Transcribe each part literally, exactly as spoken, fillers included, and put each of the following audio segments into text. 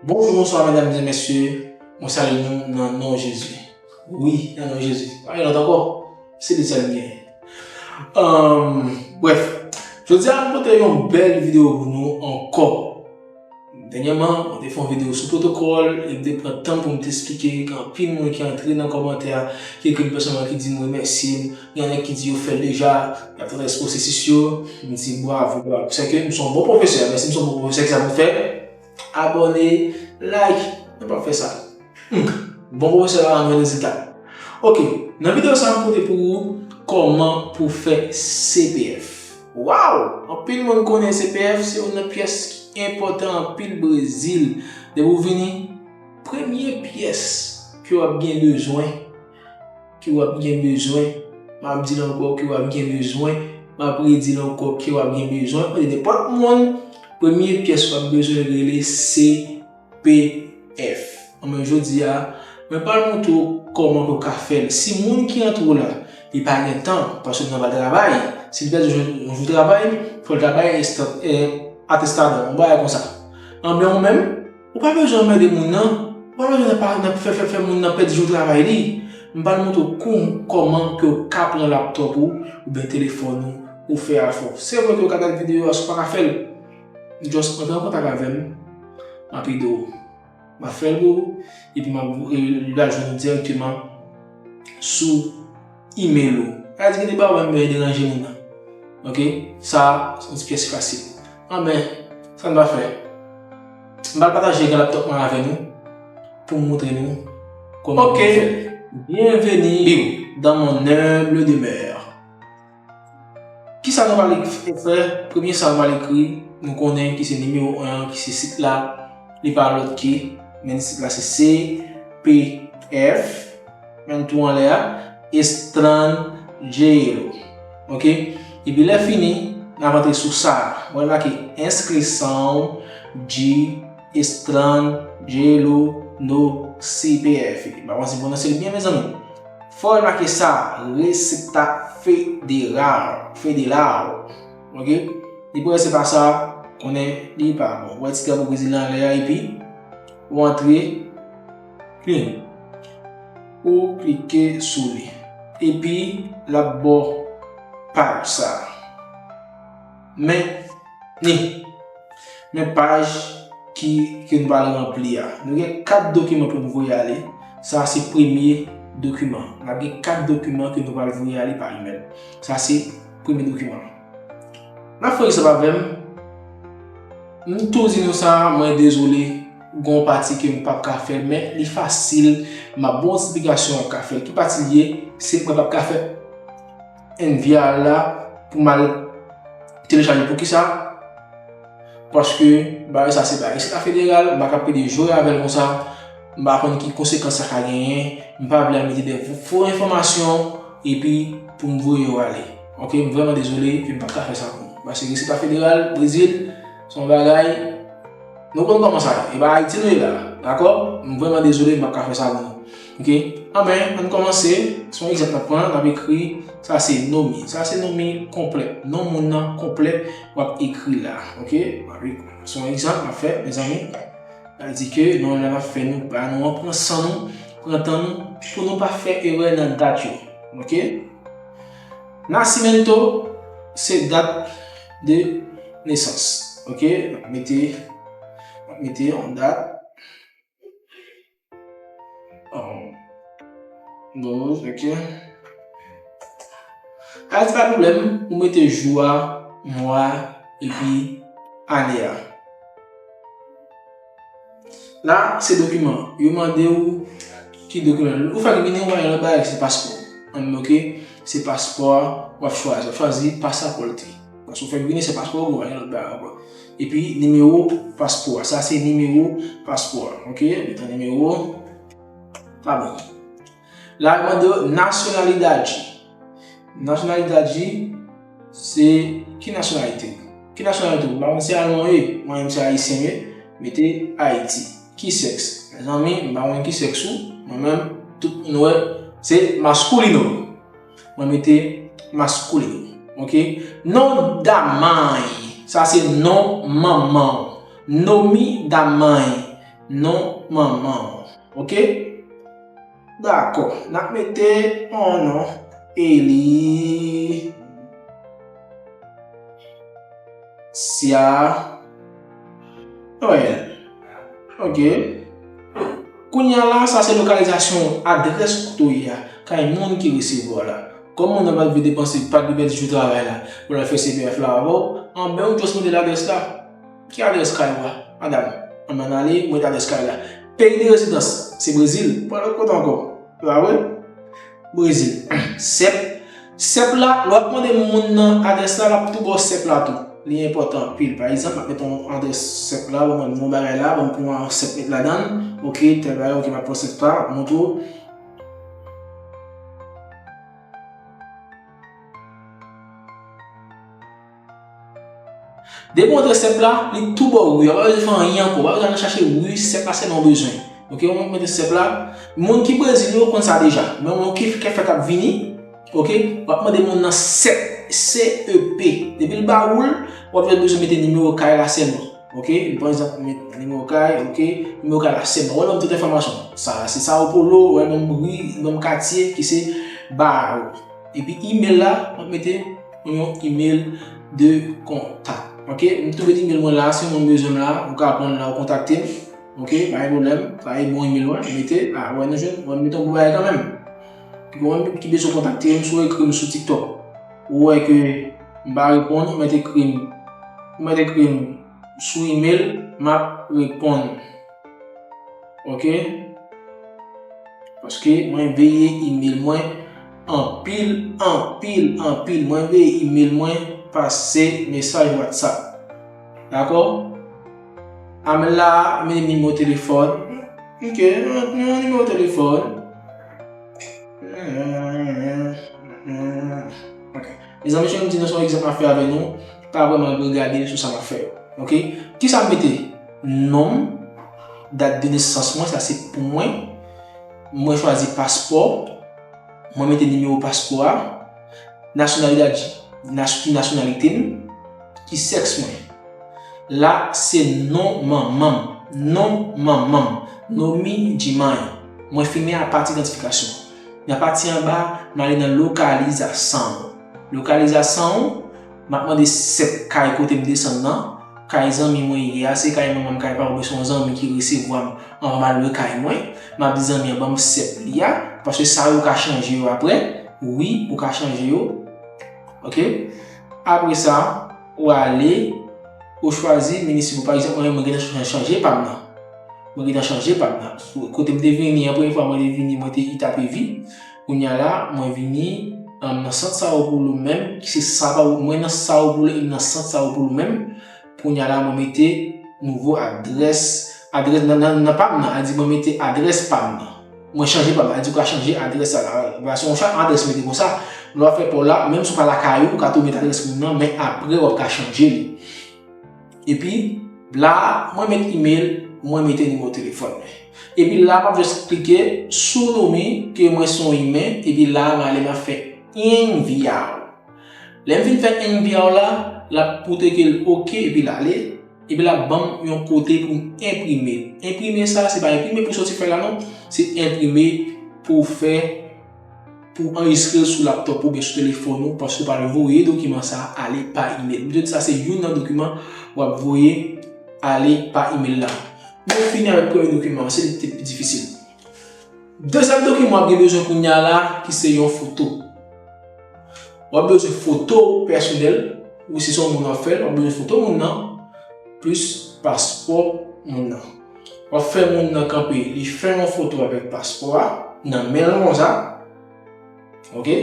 Bonjou, bonswa, medam e mesye. Mwen salye nou nan non Jezi. Wi, nan non Jezi. Pa gen lòt ankò. Se li sèl m genyen. Ahn, brèf, jodi a m pote yon bèl videyo pou nou ankò. Dènyèman, mwen te fè yon videyo sou pwotokòl e m te pran tan pou m te esplike gen anpil moun ki antre nan kòmantè a, ki ekri m pèsonèlman, ki di m remèsye m. Gen nèg ki di yo fè l deja, y ap travèse pwosesis yo. M di bravo, bravo. Sèke m se yon bon pwofesè, men si m se yon bon pwofesè, kisa pou m fè? Abòne, like, nou p ap fè sa. Hmm, bon pwofesè pa janm jwenn rezilta. Ok, nan videyo sa a, m pote pou ou kòman pou fè C P F. Waw! Anpil moun konnen C P F se youn nan pyès ki enpòtan anpil Brezil. Depi w vini, premye pyès ke w ap gen bezwen, ke w ap gen bezwen, m ap di l ankò, ke w ap gen bezwen, m ap redi l ankò, ke w ap gen bezwen, nenpòt moun, premye pyès w ap bezwen rele C P F. Anben, jodi a, mwen pral montre w kòman pou w ka fè l. Si moun ki antre w la, li pa gen tan, paske l nan pral travay, si l pèdi yon jou, yon jou travay, fò l ta bay estan-, eh, atestadò, yon bagay konsa. Anben, ou menm, ou pa bezwen anmède moun nan, ou pa bezwen nan pa, nan fè, fè, fè moun nan pèdi jou travay li. M pral montre w kou-, kòman ke w ka pran laptòp ou, oubyen telefòn ou, ou fè afè w. Se vre ke w ka gade videyo a, si w pa ka fè l, just antre an kontak avè m, m ap ede w. M ap fè l pou ou, epi m ap, e, l al jwenn ou dirèkteman sou email ou. Sa vle di gen de bagay ou menm deranje moun nan. Ok? Sa, se yon ti pyès fasil. Anben, sa n va fè. M pral pataje ekran laptop mwen avè nou pou m montre nou kòman pou nou fè l. Ok. Bienvenue dans mon humble demeure. Kisa nou pral ek-, fè? Premye sa nou pral ekri, nou konnen ki se nimewo en an, ki se sit la, li pa lòt ke, men sit la se C P F, men tou anlè a, Estranjero. Ok? Epi lè fini, n ap antre sou sa a. Mwen make inscrição de estrangeiro no C P F. M pa konn si m pwononse l byen, mezanmi. Fò w make sa, Receita Federal, Federal. Ok? Depi w wè se pa sa, konnen li pa bon. Ou wè ti drapo Brezil la anlè a, epi ou antre, clean. Ou klike sou li. Epi, l ap ba w paj sa. Men, ni. Men paj ki, ke nou pral ranpli a. Nou gen kat dokiman pou nou voye ale. Sa se premye dokiman. N ap gen kat dokiman ke nou pral voye ale pa imèl. Sa se premye dokiman. N ap fè egzanp avè m. M tou di nou sa, mwen dezole, gon pati ke m p ap ka fè, men li fasil, m ap ba w yon esplikasyon w ap ka fè. Ki pati l ye? Se mwen p ap ka fè enviar la pou m al telechaje. Poukisa? Paske bagay sa se bagay Reseta Federal, m pa ka plede jwe avè l konsa, m pa konn ki konsekans sa ka genyen, m pa vle al mete de fo enfòmasyon epi pou m voye yo ale. Ok, m vrèman dezole, epi m p ap ka fè sa pou nou. Paske Reseta Federal, Brezil, se yon bagay, nou konn kòman sa ye. E pa Ayiti nou ye la, dakò? M vrèman dezole, m p ap ka fè sa pou nou. Ok? Anben, ann kòmanse. Se yon egzanp n ap pran, n ap ekri, sa se nomi. Sa se nomi konplè. Non moun nan konplè, w ap ekri la. Ok? Se yon egzanp n ap fè, mezanmi. Sa vle di ke nou, lè n ap fè nou, ba nou an, pran san nou, pran tan nou, pou nou pa fè erè nan dat yo. Ok? Nascimento, se dat de nesans. Ok? N ap mete, n ap mete yon dat. Bon, ok. Sa di pa pwoblèm, ou mete jou a, mwa a, epi ane a. La, se dokiman. Yo mande w ki dokiman. Ou fèk vini, ou pa gen lòt bagay, se paspò. Ann, ok? Se paspò a, w ap chwazi. W ap chwazi pasaporte. Paske ou fèk vini, se paspò, ou pa gen lòt bagay ankò. Epi, nimewo paspò a. Sa se nimewo paspò a. Ok? Metan nimewo. Sa bon. La, yo mande w nacionalidade. Nacionalidade, se ki nasyonalite w? Ki nasyonalite w? M pa konn si alman w ye, mwen menm se ayisyen m ye, mete Ayiti. Ki sèks? Mezanmi, m pa konn ki sèks ou, mwen menm, tout moun wè, se masculino. Mwen mete masculino. Ok? Nome da mãe. Sa se non manman w. Nome da mãe. non manman w. Oke? Dakò. N ap mete yon non. Eli. Sya. Noël. Oke. Kounye a la, sa se lokalizasyon, adrès kote w ye a, kay moun ki resevwa w la. Kòm moun nan pa t vle depanse, pa t vle pèdi jou travay la, pou l al fè C P F la avè w, anben ou just mete l adrès la. Ki adrès kay ou a, madanm? Anben n ale, ou mete adrès kay la. Peyi de rezidans, se Brezil. Pa lòt kote ankò. Se pa vre? Brezil. Sèp. Sèp la, lè w ap mande moun nan adrès la, l ap tou ba w sèp la tou. Li enpòtan anpil. Pa egzanp, m ap mete yon adrès sèp la, ou mande yon bagay la, ban m pran sèp met ladan l. Oke, tèl bagay, oke, m ap pran sèp la, m ap montre w. Depi w antre sèp la, li tou ba w ri a, w pa bezwen fè anyen ankò, w pa bezwen al chache ri sèp la sèlman w bezwen. Oke, w mete sèp la. Moun ki Brezil yo konn sa deja, men moun ki, ki fèk ap vini, oke, w ap mande moun nan sèp, C E P. Depi l ba ou l, w ap jis bezwen mete nimewo kay la sèlman. Oke, m pran egzanp, m met nimewo kay, oke, nimewo kay la sèlman. W al ban m tout enfòmasyon. Sa, se Sao Paulo, w al ban m ri, ban m katye ki se Barro. Epi email la, m ap mete yon email de kontak. Oke, m tou met email mwen la, si moun bezwen m la, ou ka pran l la, ou kontakte m. Oke, pa gen pwoblèm, sa e bon email mwen, mete, a, wè nou jwenn, wè nou mete yon bon bagay kanmenm. Epi ou menm ki bezwen kontakte m, si w ekri m sou TikTok, ou wè ke m pa reponn, ou mèt ekri m, ou mèt ekri m sou email, m ap reponn. Oke? Paske mwen veye email mwen anpil, anpil, anpil. Mwen veye email mwen pase mesaj WhatsApp. Dakò? Amel la, mete nimewo telefòn. Oke, yon nimewo telefòn. Ok. Mezanmi, jan m di nou, se yon egzanp m ap fè avè nou. Pa vrèman regade sou sa m ap fè. Oke? Kisa m mete? Non m, dat de nesans mwen, sa se pou mwen. Mwen chwazi paspò. Mwen mete nimewo paspò a. Nasyonalidad, nas-, ki nasyonalite m, ki sèks mwen. La, se non manman m. Non manman m. Nomi Jimay. Mwen fini a pati idantifikasyon. Nan pati anba, m ale nan lokalizasyon. Lokalizasyon, m ap mande sèp kay kote m desann nan. Kay zanmi mwen ye a, se kay manman m, kay pa m, oubyen se yon zanmi ki resevwa m anvan m al lwe kay mwen. M ap di zanmi an ban m sèp li a, paske sa yo ka chanje yo apre. Wi, ou ka chanje yo. Oke? Apre sa, ou ale, ou chwazi minisip ou. Pa egzanp, mwen, mwen gentan chanje pa m nan. Mwen gentan chanje pa m nan. Kote m te vini, an premye fwa mwen te vini, mwen te Itapevi. Kounye a la, mwen vini, um, nan sant Sao Paulo menm, ki se Sao Paulo, mwen nan Sao Paulo, e m nan sant Sao Paulo menm. Kounye a la, mwen mete nouvo adrès, adrès nan, nan, nan pa m nan, a di mwen mete adrès pa m nan. Mwen chanje pa m nan, a di ou ka chanje adrès sa la. Ba se yon chan adrès mete konsa. Lè w ap fè pa w la, menm si w pa lakay ou, ou ka tou mete adrès moun nan, men apre w ap ka chanje li. Epi, la, mwen met email, mwen mete nimewo telefòn mwen. Epi la, m ap jis klike sou nomi ke mwen se yon imen, epi la, m ale m ap fè envya. Lè m fin fè envya w la, l ap pote ke l oke, epi l ale, epi l ap ban m yon kote pou m enprime. Enprime sa, se pa enprime pou soti fè la non, se enprime pou fè, pou anrejistre l sou laptòp ou oubyen sou telefòn ou, paske w pral voye dokiman sa a ale pa imèl. M te di sa se youn nan dokiman w ap voye ale pa imèl la. Nou fini avèk premye dokiman an, se li ki te pi difisil. Dezyèm dokiman w ap gen bezwen kounye a la, ki se yon foto. W ap bezwen foto pèsonèl ou, si se yon moun w ap fè l, w ap bezwen foto moun nan, plis paspò moun nan. W ap fè moun nan kanpe, li fè yon foto avèk paspò a nan men l konsa. Oke?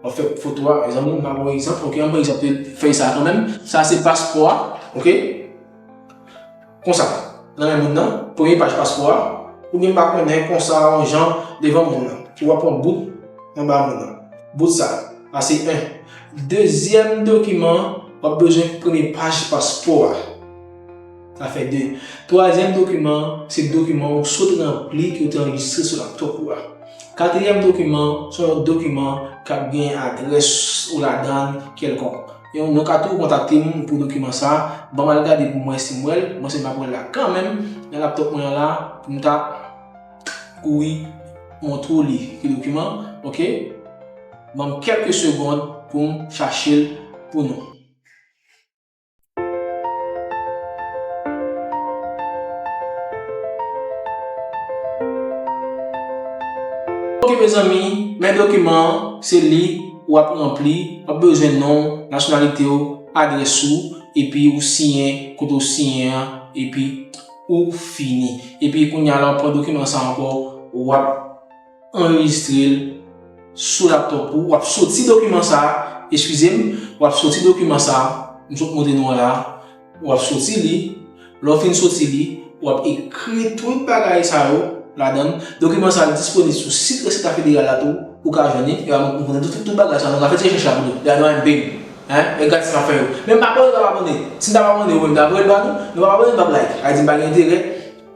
W ap fè foto a, zanmi m, m ap ba w egzanp, oke, ann pran egzanp fèy sa a kanmenm. Sa se paspò a, oke? Konsa, nan men moun nan, premye paj paspò a, oubyen m pa konnen, konsa, yon jan, devan moun nan. Ou ap pran bout anba moun nan. Bout sa, sa se en. Dezyèm dokiman, w ap bezwen premye paj paspò a. Sa fè de. Twazyèm dokiman, se dokiman ou sot ranpli ki w te anrejistre sou laptòp ou a. Katriyèm dokiman, se yon lòt dokiman k ap gen adrès ou ladan l kèlkonk. Yon, nou ka tou kontakte m pou dokiman sa a. Ban m al gade pou m wè si m wè l. Mwen se m ap wè l la kanmenm. nan laptop mwen an la, pou m ta kouri montre w li ki dokiman, oke? Ban m kèlke segonn pou m chache l pou nou. Oke, mezanmi, men dokiman an, se li w ap ranpli, w ap bezwen non w, nasyonalite w, adrès ou, epi ou siyen kote w siyen an, epi ou fini. Epi kounye a la, w pran dokiman sa ankò, w ap anrejistre l sou laptop ou, w ap soti dokiman sa a, eskize m, w ap soti dokiman sa a, m sot montre nou an la, w ap soti li, lè w fin soti li, w ap ekri tout bagay sa yo ladan l. Dokiman sa a disponib sou sit Reseta Federal la tou, ou ka jwenn li, e nou konnen tout, tout bagay sa, nou ka fè ti rechèch la pou nou, la nou menm, hein, e gratis m ap fè yo. Men m pa abòne, m pa abòne. Si m ta abòne, ou menm, ta voye l ba nou, nou pa abòne, n ap like. A di m pa gen enterè,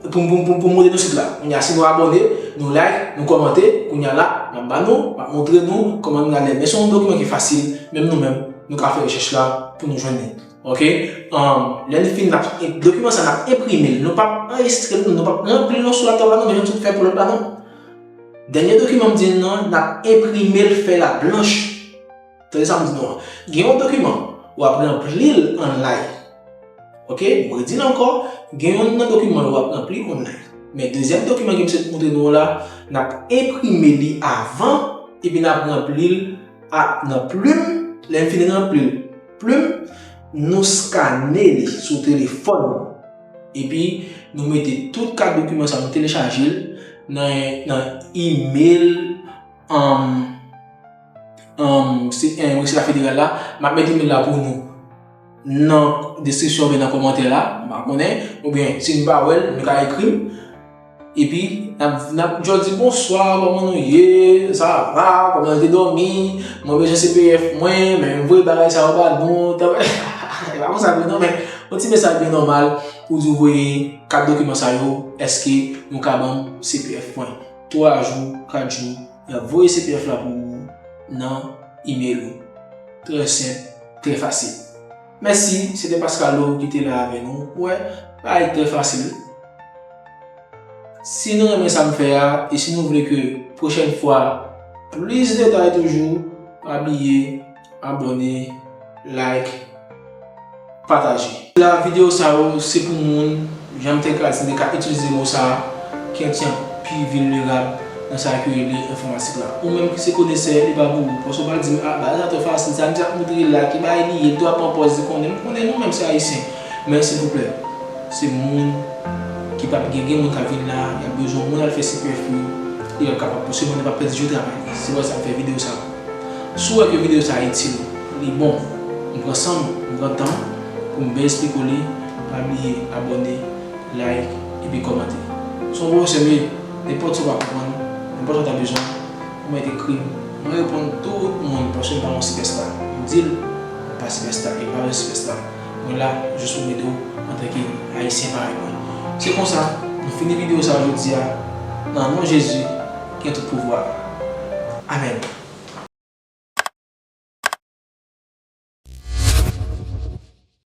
pou, pou, pou, pou monte nou sit la. Kounye a, si nou abòne, nou like, nou kòmante, kounye a la, m ap ba nou, m ap montre nou kòman nou gade. Men se yon dokiman ki fasil, menm nou menm, nou ka fè rechèch la pou nou jwenn li. Oke? Um, lè n fin, n ap, dokiman sa, n ap enprime l. Nou p ap anrejistre l, nou p ap ranpli l non sou laptop la, non, men jan m sot fè pou lòt la, non. Dènye dokiman m di n nan, n ap enprime l, fè l a blanch. Tande sa m di nou an. Gen yon dokiman, w ap ranpli l an live. Oke? M redi l ankò, gen yon nan dokiman yo w ap ranpli online. Men dezyèm dokiman ke m sot montre nou la, n ap enprime li avan, epi n ap ranpli l a, nan plim, lè m fin ranpli l, plim, nou skane li sou telefòn nou. Epi, nou mete tout kat dokiman sa, nou telechaje l nan, nan email, um, um, se, eh, Reseta Federal la. M ap met email la pou nou nan deskripsyon oubyen nan kòmantè la, m pa konnen, oubyen si nou pa wè l, nou ka ekri m. Epi, n ap, n ap jodi bonswa, kòman nou ye, sa va, kòman nou te dòmi, mwen bezwen C P F mwen, men m voye bagay sa yo ba nou, e pa konsa vre non, men yon ti mesaj byen nòmal, ou di w voye kat dokiman sa yo, èske nou ka ban m C P F mwen? Twa jou, kat jou, y ap voye C P F la pou ou nan email ou. Trè senp, trè fasil. Mèsi, se te Pascalo ki te la avè nou. Ou wè, bagay trè fasil. Si nou renmen sa m fè a, e si nou vle ke pwochèn fwa, plis detay toujou, pa bliye abòne, like, pataje. La, videyo sa yo, se pou moun, jan m te ka di, m te ka itilize mo sa a, ki anti anpil vilnerab nan sa ki rele enfòmatik la. Ou menm ki se konesè, li pa pou ou. Paske w pral di m, "Ah, bagay sa twò fasil, sa misye ap montre la, ki bagay li ye, li dwe pran pòz li konnen." M konnen nou menm se Ayisyen. Men silvouplè, se moun ki p ap gen, gen moun k ap vin la, y ap bezwen moun al fè C P F pou yo, e y ap kapab, paske moun nan p ap pèdi jou travay li. Se pou sa m fè videyo sa a. Si w wè ke videyo sa a itil, li bon, m pran san m, m pran tan m pou m byen esplike w li, pa bliye abòne, like, epi kòmante. Se yon pwofesè m ye, nenpòt sa w pa konprann, nenpòt sa w ta bezwen, ou mèt ekri m, mwen reponn tout moun paske m pa yon sipèsta. M di l, m pa sipèsta, e m pa yon sipèsta. Mwen la jis pou m ede w antanke Ayisyen parèy mwen. Se konsa, nou fini videyo sa a jodi a, nan non Jezi ki gen tout pouvwa. Amèn.